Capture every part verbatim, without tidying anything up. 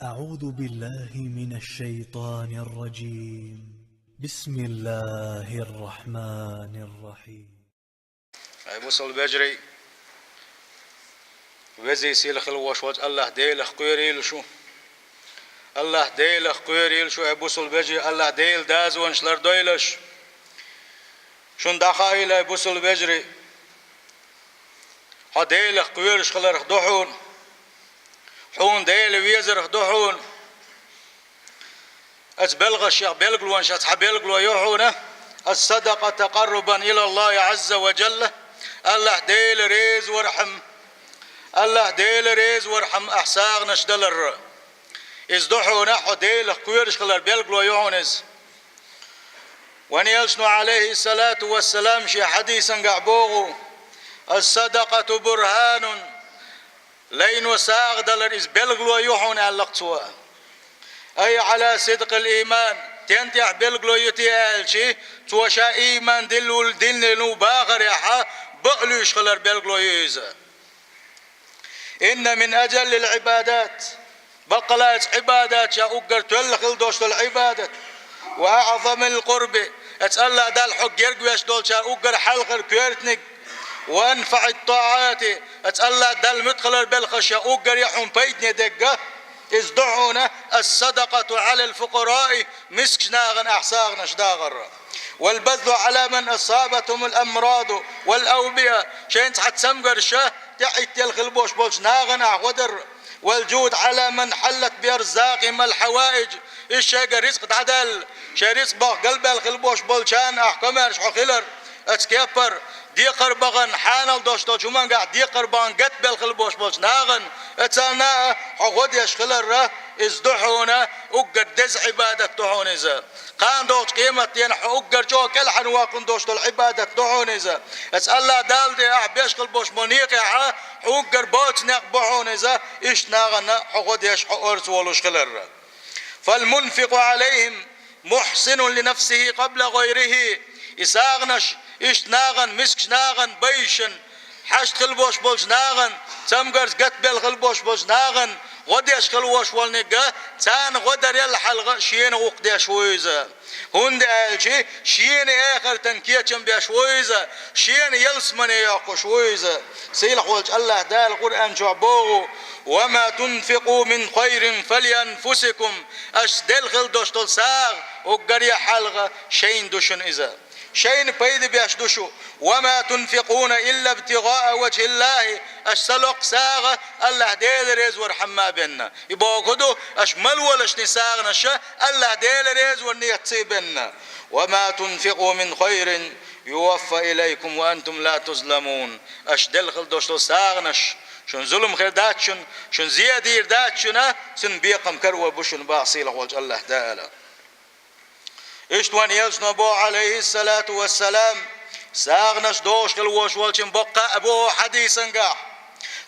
أعوذ بالله من الشيطان الرجيم. بسم الله الرحمن الرحيم. Ай бусул бежарий, везий сийлахь хила вош волчу Аллахь Делах кхоьрийла шу. Аллахь Делах кхоьрийла шу, ай бусул бежарий, Аллахь Делан дозанаш лардойла аш. Шуна дӀахаийла, ай бусул бежарий, хьо Делах кхоьруш хиларх ду хьуна. Хьуна Дела везарх ду хьуна. Оцу белхашех белгалонаш цхьа белгало ю хьуна: الصدقة تقربا إلى الله عز وجل. Аллахь Дела реза вархьама, Аллахь Дела реза вархьама ахь сагӀанаш далар. Иза ду хьуна хьо Делах кхоьруш хилар белгало ю хьуна иза. Вайн элчано, Ӏалайхиссалату вассалам, шен хьадисангахь боху: الصدقة برهان. Лайно сагӀа далар иза белгало ю хьуна, аьлла-кх цо. أي على صدق الإيمان. Стен тӀехь белгало ю те аьлча, цо ша ийман диллал динан ву бахарехь бакълуьйш хилар белгало ю иза. إن من أجل العبادات. Баккъала оцу Ӏибадатех уггар тоьлла хила долуш долу Ӏибадат. وأعظم القرب. Оцу Аллахь Далла хьо герга веш долчарна уггар хьалхара коьртаниг. وأنفع الطاعات. Оцу Аллахь Далла муьтӀахь хилар белхашех уггар я хьуна пайдане дерг. Иза ду хьуна الصدقة على الفقراء. Мискачу нахана ахь сагӀанаш дагӀар. والبذل على من أصابتهم الأمراض والأوبئة. Шайна цхьа цамгарш тӀехӀиттелла хила бош болчу нахана ахь гӀо дар. والجود على من حلت بأرزاقهم الحوائج. Иза шайгара рицкъ дӀадаьлла, шайн рицкъ боху галбаьлла хила бош болчарна ахь комаьрша хьо хилар. Оцу кеппара декхар бахана, хьанал долуш долчу хӀумангахь декхар бахана гатбелла хила бош болчу нахана, оцарна а хьо гӀо деш хиларра, иза ду хьуна уггар деза Ӏибадат ду хьуна иза. Кхана догӀучу къематдийнахь хьо уггар чӀогӀа кӀелхьарваккхун долуш долу Ӏибадат ду хьуна иза. Оцу Аллахь Далла тӀе ахь беш хила бош болу некъехь хьо уггар боцу некъ бу хьуна иза, иштта нахана хьо гӀо деш, хьо орца волуш хиларра. فالمنفق عليهم محسن لنفسه قبل غيره. И сагӀанаш, иштта нахана, мискачу нахана, байшана, хьашт хила бош болчу нахана, цамгарца гатбелла хила бош болчу нахана гӀо деш хила вош волниг, царна гӀо дарал хьалха шена гӀуллакх деш ву иза. ХӀунда аьлча шена эхартан кечам беш ву иза, шена ялсамане йоккхуш ву иза. Сийлахь волчу Аллахь Дала Къуръан чохь боху: وما تنفقوا من خير فلأنفسكم. Аша делла хила долуш долу сагӀа уггаре хьалха шайна ду шуна иза. Шайна пайда беш ду шу. وما تنفقون إلا ابتغاء وجه الله. Аша ца локху сагӀа Аллахь Дела реза вархьама бен. И боху ду, аша мел луш долу сагӀанаш Аллахь Дела реза вар нийятца бен. وما تنفقوا من خير يوف إليكم وأنتم لا تظلمون. Аша делла хила долуш долу сагӀанаш шуна зулам хир дац шуна, шуна зен дийр дац шуна, цуьнан бекхам карор бу шуна боху сийлахь волчу Аллахь Дала. Иштта вайн элчано боху, Ӏалайхиссалату вассалам, сагӀанаш дохуш хила вош волчун боккха а боху хьадисангахь: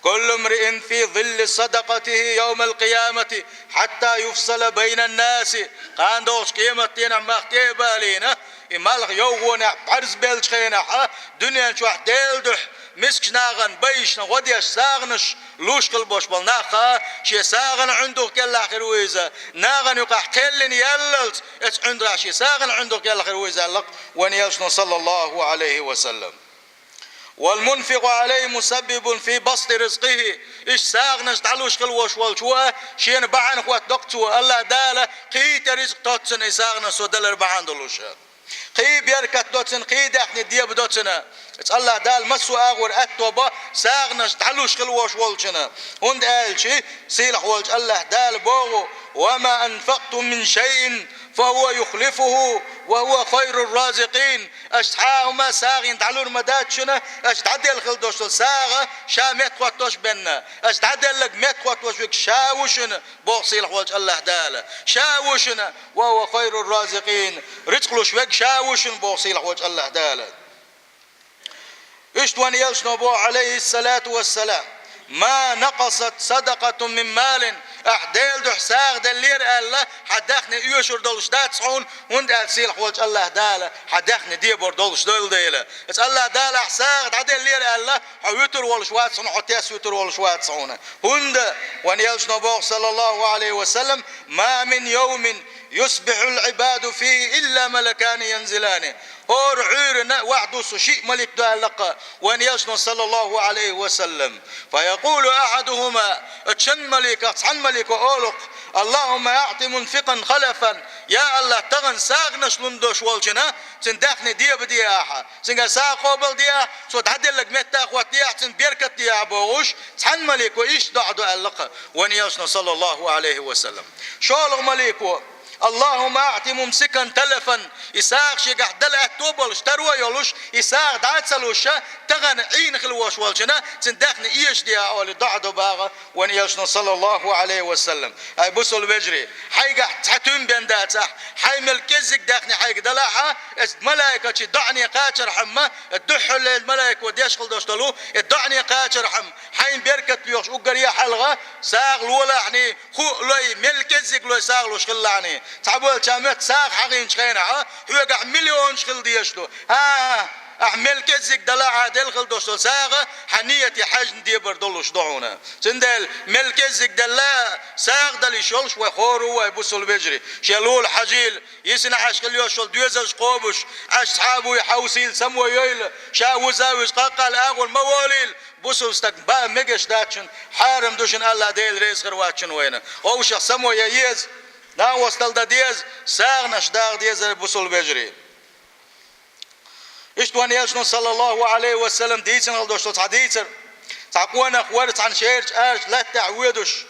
كل امرئ في ظل صدقته يوم القيامة حتى يفصل بين الناس. Кхана догӀучу къематдийнахь мах тӀе а балийна, и малх йовхонехь бӀаьрзабеллачу хенахь, дуьнен чохь Делан дуьхьа мискачу нахана байшана гӀо деш сагӀанаш луш хила бош болу нах, шен сагӀана Ӏуьндух кӀелахь хир ву иза, нахана юкъахь кхеллина яллалц, оцу Ӏуьндахь шен сагӀана Ӏуьндух кӀелахь хир ву иза аьлла-кх вайн элчано, саллаллаху Ӏалайхи ва саллам. والمنفق عليه مسبب في بسط رزقه. Иштта сагӀанаш дӀалуш хила вош волчо шена бахьана хӀоттадо-кх цо, Аллахь Дала кхин а тӀе рицкъ тотту цунна и сагӀанаш цо далар бахьана долуш. Кхин беркат до цунна, кхин даьхни деба до цунна. Цкъа Аллахь Дала массо а агӀор аьтто бо сагӀанаш дӀалуш хила вош волчунна. ХӀунда аьлча сийлахь волчу Аллахь Дала боху: وما أنفقتم من شيء فهو يخلفه وهو خير الرازقين. Аша цхьа а хӀума сагӀина дӀалур ма дац шуна, аша дӀаделла хила долуш долу сагӀа ша меттахӀоттош бен. Аша дӀаделларг меттахӀоттош верг ша ву шуна, боху сийлахь волчу Аллахь Дала. Ша ву шуна, وهو خير الرازقين. Рицкъ луш верг ша ву шуна, боху сийлахь волчу Аллахь Дала. Иштта вайн элчано боху, Ӏалайхиссалату вассалам: «ما نقصت صدقة من مال», ахь Делан дуьхьа сагӀа деллера аьлла, хьан даьхни оьшур долуш дац хьуна, хӀунда аьлча сийлахь волчу АллахӀ Дала хьан даьхни дебор долуш долу дела. Иза АллахӀ Дала ахь сагӀа дӀаделлера аьлла, хьо вуьтур волуш вац хьуна, хьо тесна вуьтур волуш вац хьуна. ХӀунда вайн элчано боху, саллаллаху Ӏалайхи ва саллам: «ما من يوم يصبح العباد فيه إلا ملكان ينزلان». ХӀора Ӏуьйранна вахьа дуссу шиъ малик ду аьлла-кх вайн элчано, саллаллаху Ӏалайхи ва саллам. «فيقول أحدهما», оцу шина маликах цхьана малико олу-кх: «اللهم أعط منفقا خلفا». Я АллахӀ, тахана сагӀанаш лун долуш волчунна цуьнан даьхни дебадехьа, цуьнга сагӀа къобалдехьа, цо дӀаделларг меттахӀоттадехьа, цуьнан беркат дехьа бохуш, цхьана малико иштта доӀа до аьлла-кх вайн элчано, саллаллаху Ӏалайхи ва саллам. ШолгӀа малико: «اللهم أعط ممسكا تلفا». И сагӀа шегахь дала аьтто а болуш, таро а йолуш, и сагӀа дӀа а ца луш, тахана Ӏийна хила волуш волчунна цуьнан даьхни эшадехьа олий доӀа до боху вайн элчано, саллаллаху Ӏалайхи ва саллам. Ай бусалба вежарий, хьайгахь цхьа туьма бен дацахь, хьайн мел кӀеззиг даьхни хьайга далахьа, иза малайкаша доӀане кхачархьама, дуьххьарлера малайко деш хила долуш долу и доӀане кхачархьама, хьайна беркат лоьхуш уггаре а хьалха сагӀа лолахьний, хӀуъа лой, мел кӀеззиг лой сагӀа луш хилалахьний. Цхьаболчара моьтту сагӀа хьахийначу хенахь хьоьгахь миллионаш хила дезаш ду. ХӀан-хӀа, ахь мел кӀеззиг далахьа, делла хила долуш долу сагӀа хьан нийяте хьаьжна дебар долуш ду хьуна. Цундела мел кӀеззиг делла, сагӀа дала йиш йолуш вай хӀора а ву, ай бусалба вежарий. Шен лула хьажийла, йисина Ӏаш хила йолуш йолу доьзалш кхобуш, Ӏаш цхьаъ а буй, хьовсийла, само йойла, ша вуза а вуьзна, къакъал агӀор ма волийла, бусалба стаг баа мегаш дац шуна, хьарам ду шуна, АллахӀ Дела реза хир вац шуна вайна. Вовшах само ян еза, накъосталла дан деза, сагӀанаш даха дезара, бусалба вежарий. Иштта вайн элчано, саллаллаху Ӏалайхи ва саллам, дийцина хила долуш долу цхьа дийцар. Цхьа къонах вара цхьана шерачу арачу латта тӀехь воьдуш.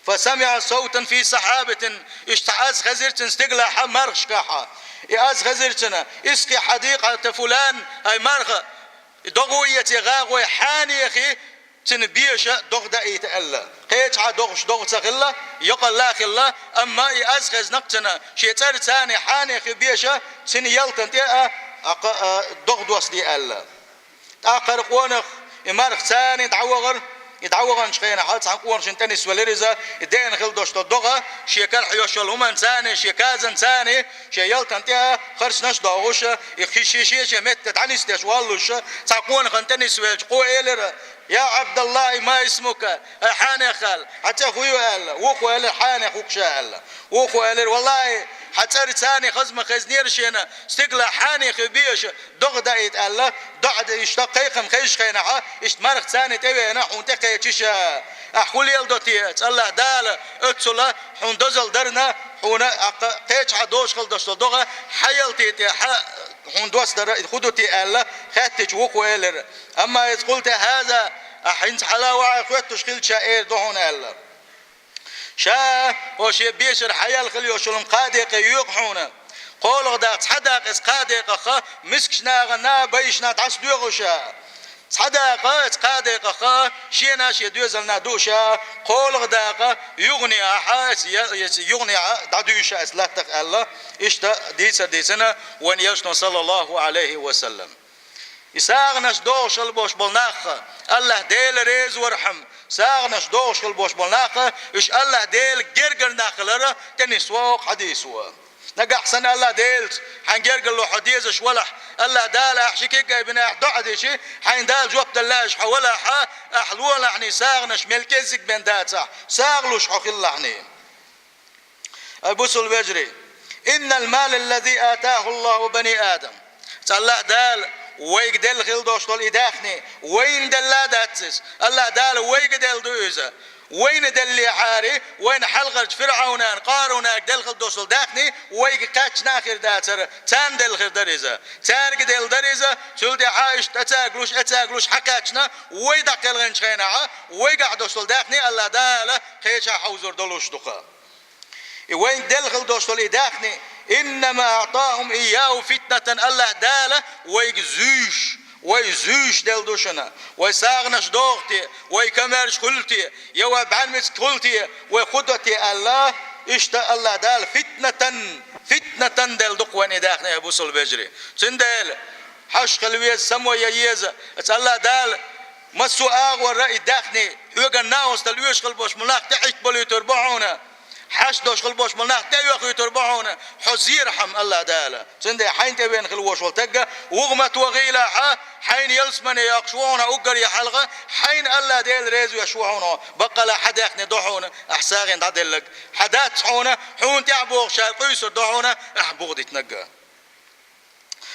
«فسمع صوتا في سحابة», иштта цхьа аз хезира цуьнан стигалахьа, мархашкахьа. И аз хезира цуьнан: «اسق حديقة فلان», ай марха, и догӀа эций гӀагӀой, хьанехий цуьнан беша догӀа даийта аьлла. Кхечахьа догӀуш догӀа ца хилла, йокъалла а хилла, амма и аз хезна-кх цуьнан, шен цӀарца хьанехий беша цуьнан ялтана тӀе а, а, кха-, а, догӀа доссаде аьлла. ТӀаккха хӀара къонах, и марха царна дӀавахара, и дӀаваханчу хенахь цхьана къонахчунна тӀе нисвелира иза, и деана хила долуш долу догӀа, шен карахь йолуш йолу хӀуманца, шен казанца, шен ялтана тӀе а харцнаш а дохуш, и кхин шен, шен, шен метте дӀанисдеш воллуш, цхьана къонахана тӀе нисвелча, кхо элира: «يا عبد الله، ما اسمك؟» Ай хьанех, аьлла, хьан цӀе хӀун ю аьлла, вукхо элира: «Хьанех ву-кх ша», аьлла. Вукхо элира: «Валлахьи, хьан цӀарца хаза ма хезнера шена стигалахь хьанехий беша догӀа даийта аьлла, доӀа дан иштта кхайкхам хезачу хенахьа, иштта марха царна тӀевеана, хьуна тӀекхечи ша. Ахь хӀун леладо те, АллахӀ Дала оццула хьуна дозалла дарна, хьуна а кха-, кхечахьа догӀуш хила долуш долу догӀа хьан ялте тӀе хьа-, хьуна доссадар хӀун ду те?» аьлла, хаьттича, вукхо элира: «أما إذ قلت هذا», ахь хӀинца хьала ваӀай хоьттуш хилча эр ду хьуна аьлла. Ша, хьо шен бешара хьаяьлла хила йолуш йолу кхаа декъе йоьху хьуна. КхоалгӀа дакъа, цхьа дакъа иза кхаа декъах мискачу нахана а, байшна а дӀасадоьгӀу ша. Цхьа дакъа иза кхаа декъах шена а, шен доьзална а ду ша. КхоалгӀа дакъа юханехьа, иза я-, иза юханехьа дӀадуьйшу ша иза латтах», аьлла. Иштта дийцар дийцина вайн элчано, саллаллаху Ӏалайхи ва саллам. И сагӀанаш дохуш хила болуш болу нах, АллахӀ Дела реза вархьама, сагӀанаш дохуш хила болуш болу нах, уьш АллахӀ Делан гергара нах хиларна тӀе нисво хьадийсо. Нагахь санна АллахӀ Делаца хьайн гергарло хьо дезаш валахь, АллахӀ Дала ахь ши куьг айбина ахь доӀа дичи, хьайна Дала жоп дала лаьаш хьо валахьа, ахь лолахьний сагӀанаш мел кӀеззиг бен дацахь, сагӀа луш хьо хилалахьний. Ай бусалба вежарий, «إن المال الذي آتاه الله بني آدم». АллахӀ Дала вайга делла хила долуш долу и даьхни, вайна делла а дац иза. АллахӀ Дала вайга делла ду иза. Вайна деллехьара, вайна хьалхарчу ФирӀавнан, Къарунан делла хила долуш долу даьхни вайга кхаьчна а хир дацара, царна делла хир дара иза. Цаьрга делла дара иза, цул тӀаьхьа иштта цаьрга луш, цаьрга луш хьакхаьчна, вай дӀакхелхинчу хенахь, вайгахь долуш долу даьхни АллахӀ Дала кхечахьа хьовзур долуш ду-кха. И вайна делла хила долуш долу и даьхни, «إنما أعطاهم إياه فتنة», АллахӀ Дала вайга зуьйш, вай зуьйш делла ду шуна, вай сагӀанаш доху те, вай камаьрша хуьлу те, я вай бӀаьрмецига хуьлу те, вай хӀун до те аьлла, иштта АллахӀ Дала фитнатан, фитнатан делла ду-кх вайна и даьхни, ай бусалба вежарий. Цундела хьаш хила веза, само ян еза, АллахӀ Дала Массо а агӀорра и даьхни, хьоьгара накъостал оьшуш хила болуш болу нах тӀе Ӏиттабалуьйтур бу хьуна. Хьашт долуш хила болуш болу нах тӀеоьхуьйтур бу хьуна. Хьо зерхьама Аллах Дала. Цундела хьайна тӀевеана хила волуш волу тагга вуха ма тохийла хьо, хьайна ялсамане йоккхуш ву хьуна уггар я хьалха, хьайна Аллах Дела реза веш ву хьуна. Баккъала хьан даьхни ду хьуна, ахь сагӀина дӀаделларг. Хьан дац хьуна, хьуна тӀаьхьа богӀуш ша къуьйсур ду хьуна, ахь буха дитинарг.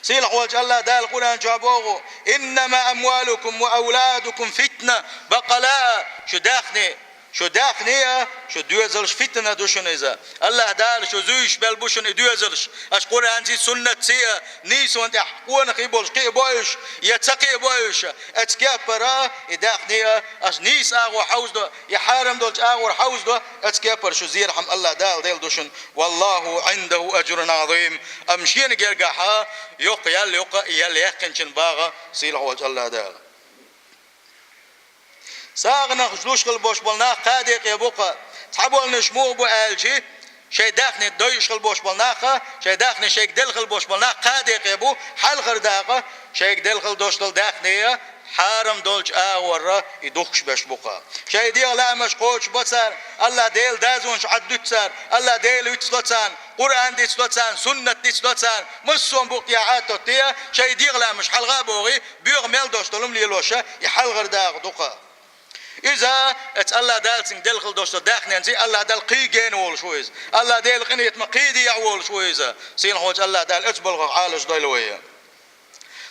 Сийлахь волчу Аллах Дала Къуръан чохь боху: «Иннама амвалукум ва авладукум фитна». Баккъала а, шу даьхни, шу даьхни а, шу доьзалш фитна ду шуна иза. Аллах Дала шу зуьйш белла бу шуна и доьзалш. Аша Къуръанций, суннатций а, нийсонан тӀехь къонахий болуш кхиабо уьш, я ца кхиабо уьш. Эцу кеппара и даьхни а, аша нийса агӀор хьовзадо, я хьарам долчу агӀор хьовзадо, эцу кеппара шу зерхьама Аллах Дала делла ду шуна. «Валлаху Ӏиндаху ажрун Ӏазим». Амма шена гергахьа, йоккха ял, йоккха ял яьккхинчун багӀа сийлахь волчу Аллах Дала. СагӀанаш луш хила болуш болу нах кхаа декъе бу-кха. Цхьаболнаш муха бу аьлчи, шайн даьхни дойуш хила болуш болу нах-кха, шайн даьхни шайга делла хила болуш болу нах кхаа декъе бу, хьалхара дакъа, шайга делла хила долуш долу даьхни а, хьарам долчу агӀорра и духкуш беш бу-кха. Шайн дегӀан лаамаш кхочуш бо цара, Аллах Делан дозанаш Ӏаддуьту цара, Аллах Дела вицло царна, Къуръан дицло царна, суннат дицло царна, массо а букъ тӀехь а тоттий, шайн дегӀан лаамаш хьалха а богӀий, боьха мел долуш долу хӀума лелоша, и хьалхара дакъа ду-кха. Иза, эцу Аллах Дала цуьнга делла хила долуш долу даьхненций, Аллах Дала кхин гена волуш ву иза. Аллах Делан къинхетамах кхин дехьа волуш ву иза. Сийлахь волчу Аллах Дала оцу балхах Ӏалаш дойла вай.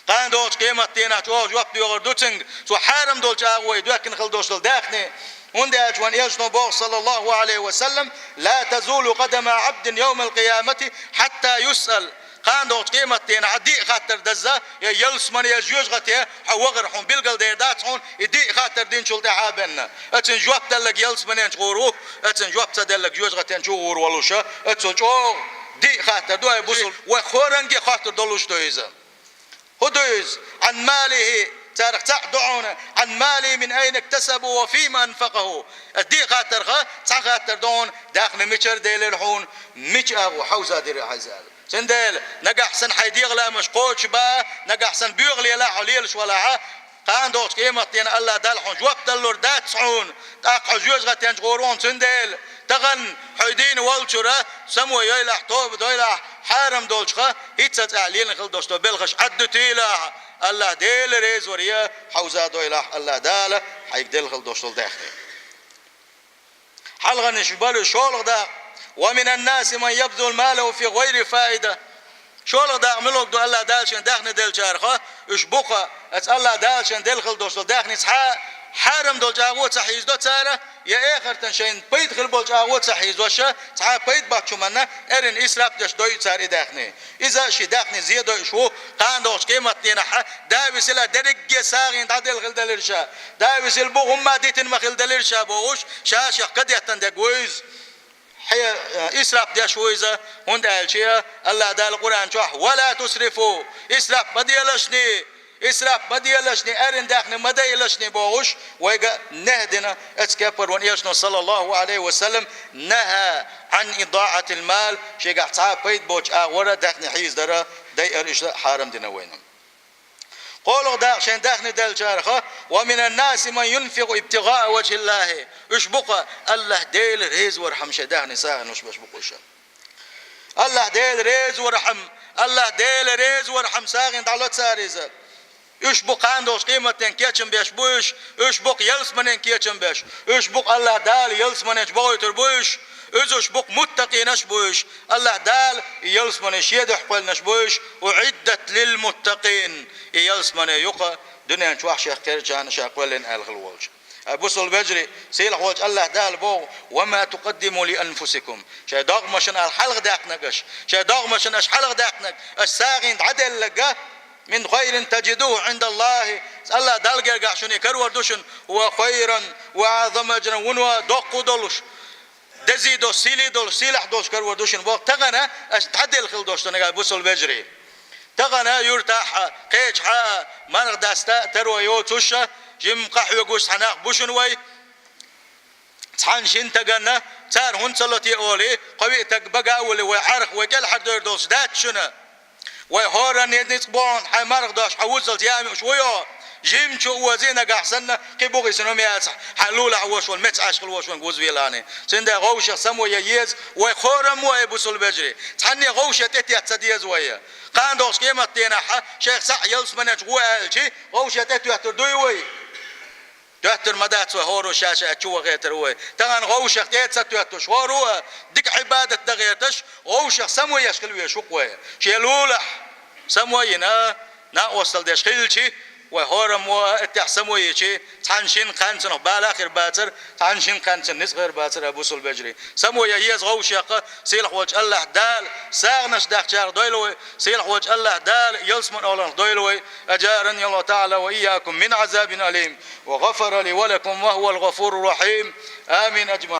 Кхана догӀучу къематдийнахь чӀогӀа жоп доьхур ду цуьнга, цо хьарам долчу агӀор доьхкина хила долуш долу даьхни. ХӀунда аьлча вайн элчано боху, саллаллаху Ӏалайхи ва саллам: «Ла тазулу къадама Ӏабдин йовмал къиямати хьатта юсъал». Кхана догӀучу къематдийнахь диъ хаттар дазза, я ялсамане, я жоьжахате хьо вахар хьуна билгалдер дац хьуна, и диъ хаттар динчул тӀаьхьа а бенна. Оцуьнан жоп делларг ялсаманенчу гӀур ву, оцуьнан жоп ца делларг жоьжахатенчу гӀур волуша, оцо чӀогӀа диъ хаттар ду, ай бусул, вай хӀоранге хоттур долуш ду иза. ХӀун ду иза? Ӏан малихи, царах цхьаъ ду хьуна, Ӏан мали мин айна иктасабу ва фима анфакъаху. Аса диъ хаттарха, цхьа хаттар ду хьуна, даьхни мичара делира хьуна, мича агӀор хьовзадира хьайза аьлла. Цундела, нагахь санна хьайн дегӀан лаамаш кхочуш бан, нагахь санна боьха лелахь хьо лелаш валахьа, кхана догӀучу къематдийнахь Аллах Дала хьуна жоп даллур дац хьуна, тӀаккха хьо жоьжахатенчу гӀур ву хьуна. Цундела, тахана хьо дийна волчуьра, само йойлахь, тоба дойлахь, хьарам долчуха, хӀинцца цкъа лелина хила долуш долу белхаш Ӏаддуьтийлахь, Аллах Дела резавар е, хьовза дойлахь, Аллах Дала хьайга делла хила долуш долу даьхни. Хьалханаш бара шолгӀа дакъа: «Ва минан наси ман ябзулу малаху фи гӀайри фаида». ШолгӀа дакъа муьлхарг ду Аллах Дала шен даьхни деллачараха, уьш бу-кха, эцу Аллах Дала шен делла хила долуш долу даьхни цхьа хьарам долчу агӀор ца хьийзадо цара, я эхартан шайна пайда хила болчу агӀор ца хьийзоша, цхьа пайда боцчу хӀуманна эрна исраф деш дойу цара и даьхни. Иза ши даьхни зе дойуш ву, кхана догӀучу къематдийнахьа, да висила дерриге сагӀина дӀаделла хила делира ша. Да висила бу хӀумма дитина ма хила делира ша бохуш, ша шех кадеттан дерг ву иза. Хье, э, исраф деш ву иза, хӀунда аьлча Аллах Дала Къуръан чохь: «Ва ла тусрифу», исраф ма делашний, исраф ма делашний, эрна даьхни ма дайалашний бохуш, вайга нехь дина, эцу кеппара вайн элчано, саллаллаху Ӏалайхи ва саллам, нахьа Ӏан идаӀатил мал, шегахь цхьа пайда боцчу агӀора даьхни хьийзадара дайар иштта хьарам дина вайна. КхоалгӀа дакъа шайн даьхни деллачараха: «Ва минан наси ман юнфикъу ибтигъаа ваджхиллахи». Уьш бу-кха Аллах Дела резавархьама шайн даьхни сагӀина луш беш бу-кха уьш. Аллах Дела резавархьама, Аллах Дела резавархьама сагӀина дӀало цара иза. Уьш бу кхана долуш къематден кечам беш бу уьш, уьш бу-кха ялсаманен кечам беш, уьш бу-кха Аллах Дала ялсаманенчу бохуьйтур бу уьш, уьш бу-кха муттакъинаш бу уьш, Аллах Дала и ялсамане шен дуьхьа кхоьллинарш бу уьш, «Уъиддат лил муттакъин», и ялсамане ю-кха дуьнен чохь шех кхерчана ша кхоьллина аьлла хила волчу. Ай бусул вежарий, сийлахь волчу Аллах Дала боху: «Ва ма тукъаддиму ли анфусикум». Шайн догӀмашна аьлла хьалха даьккхинарг аша, шайн догӀмашна аша хьалха даьккхинарг, аша сагӀина дӀаделларг, «мин хайрин таджидуху Ӏиндаллахи». Аллах Далла гергахь шуна карор ду шуна, «ва хайран ва аӀзама аджран», вуно доккху долуш, дезий долуш, сийлий долуш, сийлахь долуш карор ду шуна боху. Тахана аша дӀаделла хила долуш ду нагахь бусул вежарий. Тахана юьртахь а, кхечахьа а, марха даста а таро йоцуша, жимма къахьоьгуш цхьа нах бу шуна вай. Цхьана шина таганна, цара хӀунда ца ло те олий, кхо-виъ таг бага а волий, вай Ӏарх, вай кӀелхьардевр долуш дац шуна. Вай хӀоранна ницкъ бохьун, хьайн марха дош, хьан вузалц ямиуш вуй хьо. Жимчу озий нагахь санна, кхин бугӀисина ма яцахь, хьан лулахь вош ван, меца Ӏаш хила вош ван гузвелани. Цундела гӀовшах само я еза вай хораммо, ай бусул бежри. Цхьанне гӀовша тӀететта ца деза вай. Кхана догӀуш къемат денахь, шайх саӀ ялсманечу гӀо аьлчи, гӀовша тӀетоьттур дуй вай? Тоьттур ма дац вай, хӀоро ша-ша чу вахетар вай. Тахана гӀовшах тӀе ца тоьттуш, хӀоро а дика Ӏибадат дан гӀерташ, гӀовшах само еш хила веш ву-кх вай. Шен лулахь само йина, накъостал деш хилчи, вай хораммо а, иттех само йичи, цхьана шин кхаьнцанах бала хир бацар, цхьана шин кхаьнцан ницкъ хир бацар, а бусул бежри. Само я еза гӀовшех, сийлахь волчу АллахӀ Дала, сагӀанаш дахчарах дойла вай, сийлахь волчу АллахӀ Дала, ялсман оланах дойла вай, أجارني الله تعالى وإياكم من عذاب أليم، وغفر لي ولكم وهو الغفور الرحيم. آمين أجمعين.